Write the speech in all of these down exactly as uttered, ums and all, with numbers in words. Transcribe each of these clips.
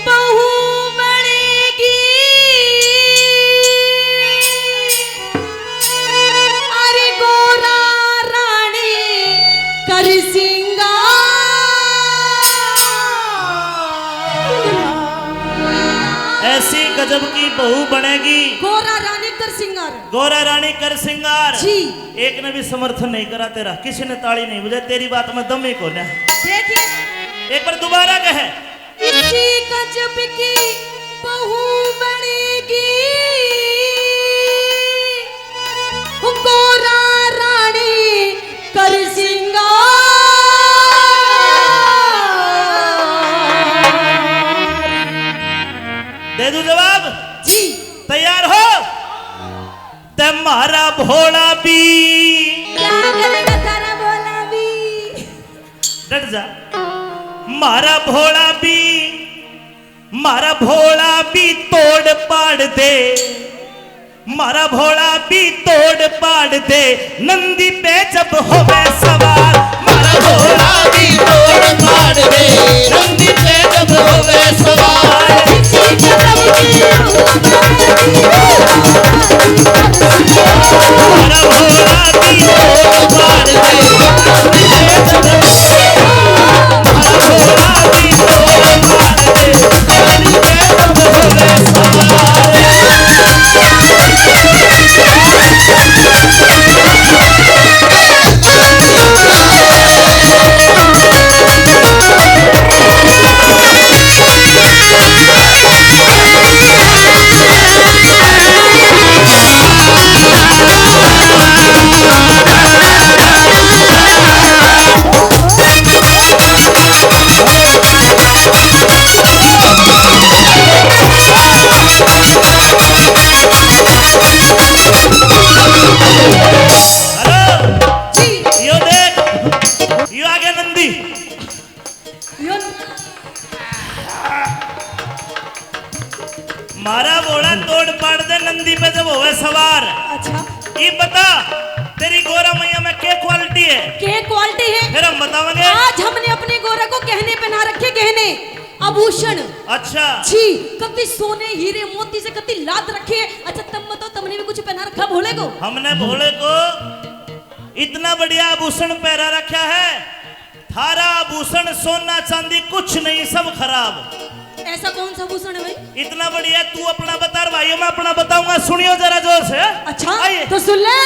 बहू बनेगी, अरे गोरा रानी कर सिंगार। ऐसी गजब की बहू बनेगी। गोरा रानी कर सिंगार। गोरा रानी कर सिंगार। जी। एक ने भी समर्थन नहीं करा तेरा, किसी ने ताली नहीं बजाई, तेरी बात में दम ही कोन्या। देखिए। एक बार दोबारा कहे। इसी गजब की बहू बनेगी, गोरा रानी कर सिंगार। दे दूं जवाब? जी। तैयार हो? ते म्हारा भोला भी। क्या करेगा थारा भोला भी? डट जा। म्हारा भोला भी, म्हारा भोला भी तोड़ पाड़ दे, म्हारा भोला भी तोड़ पाड़ दे, नंदी पे जब होवे सवार। म्हारा भोला भी तोड़ पाड़ दे, नंदी पे जब होवे सवार। हेलो। जी। यो देख, यो आ गया नंदी। यो म्हारा भोला तोड़ पाड़ दे नंदी पे जब होवे सवार। अच्छा। ये बता, तेरी गोरा मैया में के क्वालिटी है? के क्वालिटी है? फिर हम बतावेंगे। आज हमने अपने गोरा को गहने पहना रखे, गहने, आभूषण। अच्छा। जी, कति सोने, हीरे, मोती से कति लाद रखे है। अच्छा, तुम बताओ, तुमने भी कुछ पहना रखा भोले को? हमने भोले को इतना बढ़िया आभूषण पहरा रखा है, थारा आभूषण सोना चांदी कुछ नहीं, सब खराब। ऐसा कौन सा आभूषण है भाई? इतना बढ़िया, तू अपना बता, और भाइयों मैं अपना बताऊंगा, सुनियो जरा जोर से। अच्छा, आइए। तो सुन ले।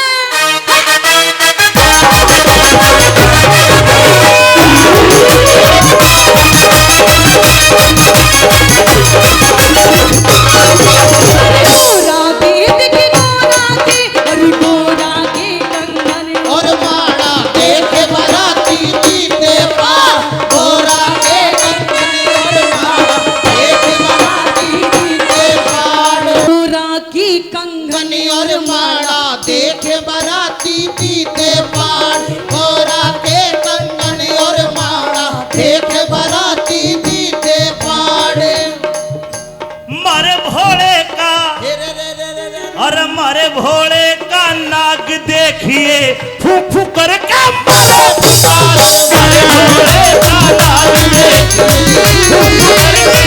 गोरा के, देख गोरा के, अरे गोरा के कंगन। और माड़ा देख बराती जीते पार, गोरा के कंगन और माड़ा देख बराती जीते पार। गोरा की कंगन और माड़ा देख बराती जीते पार, गोरा के कंगन और माड़ा देख बराती जीते पार। मारे भोले का, अरे मारे भोले का नाग देखिए, फू फू करके मारे। मारे भोले का नाग देखिए, फू फू करके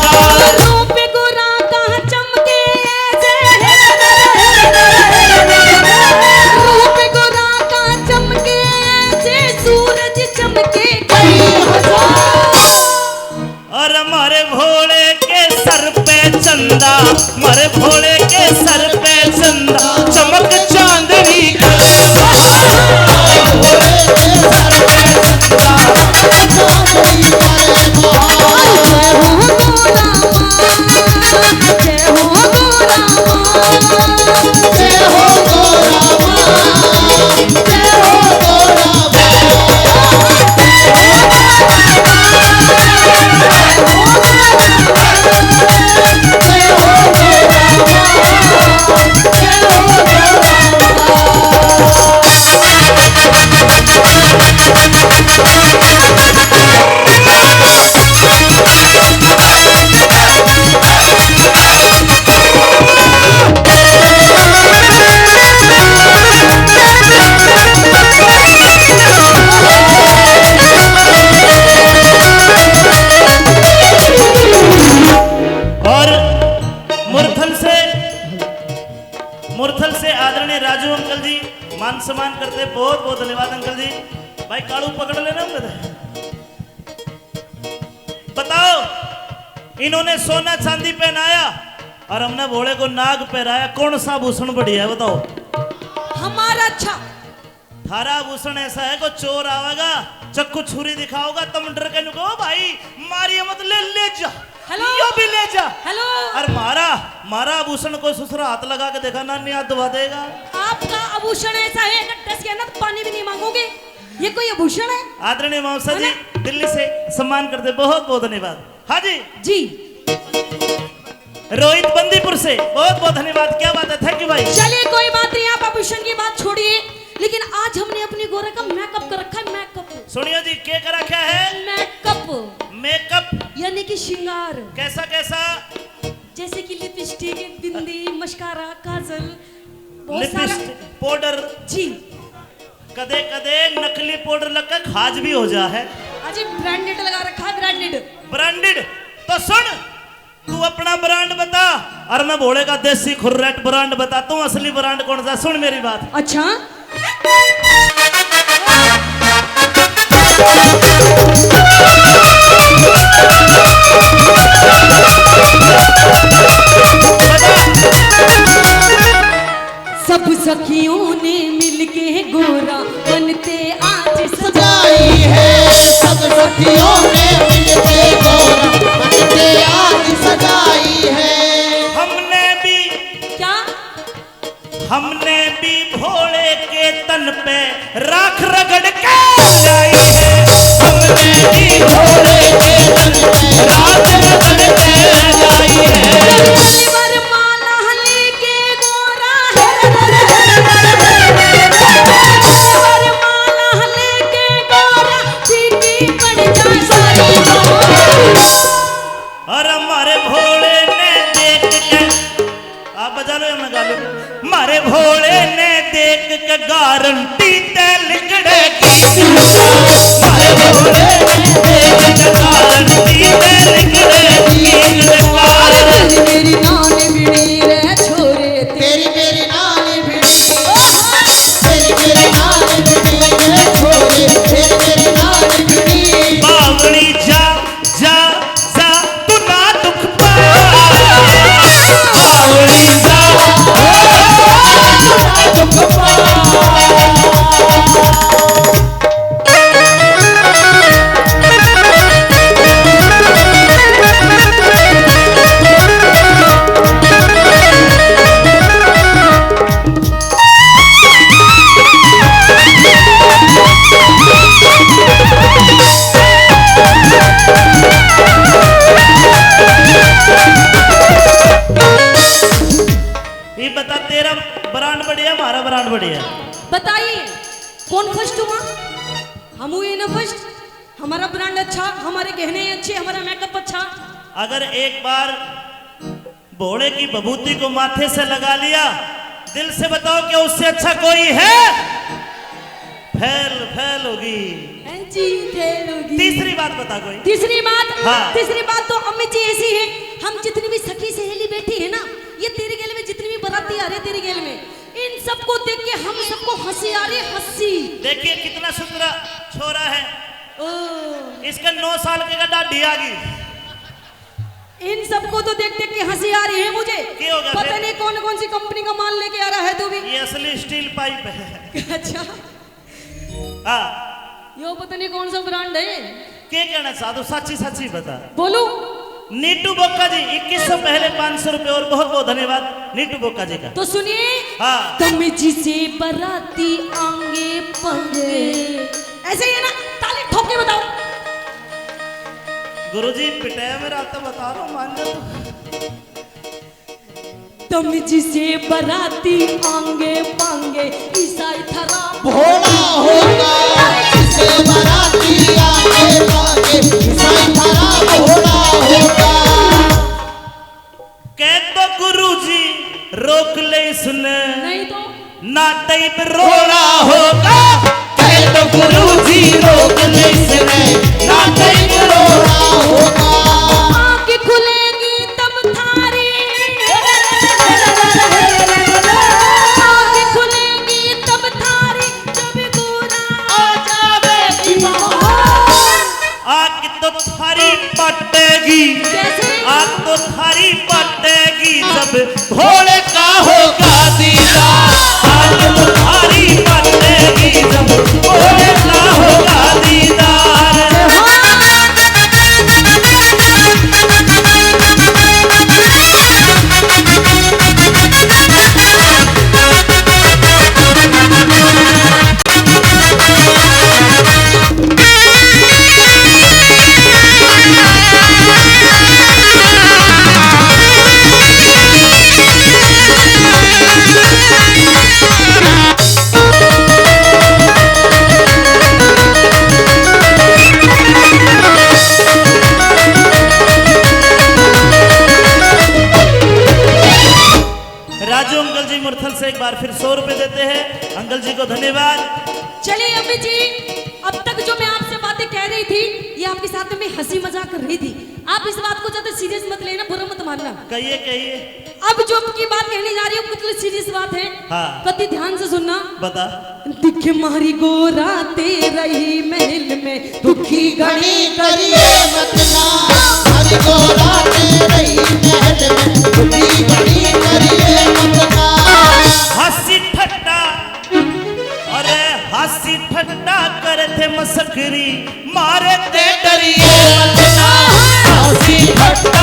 मारे। रूप गोरा का चमके ऐसे, रूप गोरा का चमके ऐसे, सूरज चमके कई हजार। अरे मारे भोले के सर पे चंदा, मारे भोले के सर पे चंदा, चमक चांदनी का। पकड़ लेना उनका। बताओ, इन्होंने सोना चांदी पहनाया और हमने भोले को नाग पहराया, कौन सा आभूषण बढ़िया है, बताओ? हमारा अच्छा। थारा आभूषण ऐसा है, को चोर आवेगा, चक्कू छुरी दिखाओगा, तुम डर के नुको, "ओ भाई, मारिए मत, ले, ले जा।" हेलो। यो भी ले जा। हेलो। और मारा, मारा आभूषण को ससुरा हाथ लगा के देखा, नानी हाथ दबा देगा। आपका आभूषण ऐसा है, अगर डस गया ना तो पानी भी नहीं मांगोगे। ये कोई आभूषण है? आदरणीय मावसा है जी, ना? दिल्ली से सम्मान करते, बहुत बहुत धन्यवाद। हाँ जी। जी। रोहित बंदीपुर से बहुत बहुत धन्यवाद, क्या बात है, thank you भाई। चलिए कोई बात नहीं, आप आभूषण की बात छोड़िए, लेकिन आज हमने अपनी गोरा का मेकअप कर रखा है, मेकअप। सुनियो जी, के कर रखा है? मेकअप। मेकअप? यानी कि श्रृंगार। कैसा कैसा? जैसे कि लिपस्टिक, बिंदी, मस्कारा, काजल, बहुत सारा। Lipstick, powder. जी। कदे कदे नकली पाउडर लग के खाज भी हो जा है। अजी ब्रांडेड लगा रखा है, ब्रांडेड। ब्रांडेड? तो सुन, तू अपना ब्रांड बता और मैं भोले का देसी खुर्रेट ब्रांड बताता हूँ, असली ब्रांड कौन सा। सुन मेरी बात। अच्छा। सब सखियों ने मिलके गोरा बनते आज सजाई है, सब सखियों ने मिलके गोरा बनते आज सजाई है। हमने भी क्या? हमने भी भोले के तन पे राख रगड़ के लाई है। हमने भी भोले के तन पे राख रगड़ के लाई है। वरमाला लेके गोरा है। वरमाला लेके गोरा, फीकी पड़ जा सारी बात। और हमारे भोले ने देख के, आप बजा लो या मैं गा लूं? मारे भोले ने देख के गारंटी ते लिकड़े की। मारे भोले ने देख के गारंटी ते लिकड़े की। मेरी नानी भिड़ी रे छोरे, तेरी मेरी नानी भिड़ी। तेरी मेरी नानी भिड़ी रे छोरे, तेरी मेरी नानी भिड़ी। बावली जा, जा, जा, तू ना दुख पा। बावली जा, ओ, तू ना दुख पा। ये बता, तेरा ब्रांड बढ़िया, हमारा ब्रांड बढ़िया? बताइए, कौन फर्स्ट हुआ? हम हुए ना फर्स्ट। हमारा ब्रांड अच्छा, हमारे गहने अच्छे, हमारा मेकअप अच्छा। अगर एक बार भोले की भभूति को माथे से लगा लिया, दिल से बताओ, क्या उससे अच्छा कोई है? फेल, फेल होगी। हैं जी, फेल होगी। तीसरी बात बता कोई। तीसरी बात, हाँ। तीसरी बात तो अम्मी जी ऐसी है, हम जितनी भी सखी सहेली बैठी है ना, ये तेरी गेल में जितनी भी बराती आ रहे तेरी गेल में, इन सबको देख के हम सबको हंसी आ रही, हंसी। देखिए कितना सुथरा छोरा है। ओ। इसका नौ साल के का डाढ़ी आ गई। इन सबको तो देख देख के हंसी आ रही है मुझे। क्या हो गया पता फिर? नहीं कौन कौन सी कंपनी का माल लेके आ रहा है तू भी। ये असली स्टील पाइप है। अच्छा। हाँ। यो पता नहीं कौन सा ब्रांड है। क्या कहना चाहते हो? सच्ची सच्ची बता। बोलू। नीटू बोका जी, इक्कीस सौ पहले पाँच सौ रुपए और बहुत बहुत धन्यवाद नीटू बोका जी का। तो सुनिए। हाँ। तमीजी से बराती आंगे पंगे। ऐसे ही है ना, ताली ठोक के बताओ। गुरुजी, पिटाया मेरा हाथ तो बता रहा हूँ, मान जा तू। तमीजी से बराती आंगे पांगे, ईसाई थारा भोला होगा। तमीजी से बराती आंगे पांगे, ईसाई थारा भोला होगा। कह तो गुरुजी रोक ले इसने। नहीं तो? ना टाइम रोना होगा। कह तो गुरुजी रोक ले इसने, ना टाइम रोना होगा। आंख खुलेगी तब थारी, आंख खुलेगी तब थारी, जब गोरा आ जावे दीवाना। थारी पटेगी, कैसे? आग तो थारी पटेगी जब भोले का होगा दीदार। आग तो थारी पटेगी जब भोले का होगा दीदार। राजू अंकल जी मुरथल से एक बार फिर सौ रुपए देते हैं। अंकल जी को धन्यवाद। चलिए अम्मी जी, अब तक जो मैं आपसे बातें कह रही थी, ये आपके साथ में हंसी मजाक कर रही थी। आप इस बात को ज्यादा सीरियस मत लेना, बुरा मत मानना। कहिए, कहिए। अब जो आपकी बात कहने जा रही हूँ, बिल्कुल सीरियस बात है। हाँ। कति ध्यान से सुनना। बता। दिख मारी गोरा तेरे ही महल में, दुखी घणी करिए मत ना। मारी गोरा तेरे ही महल में, दुखी घणी करिए मत ना। हंसी ठट्टा, अरे हंसी ठट्टा करे थे मसकरी, मारे ते डरिए मत ना। हंसी ठट्टा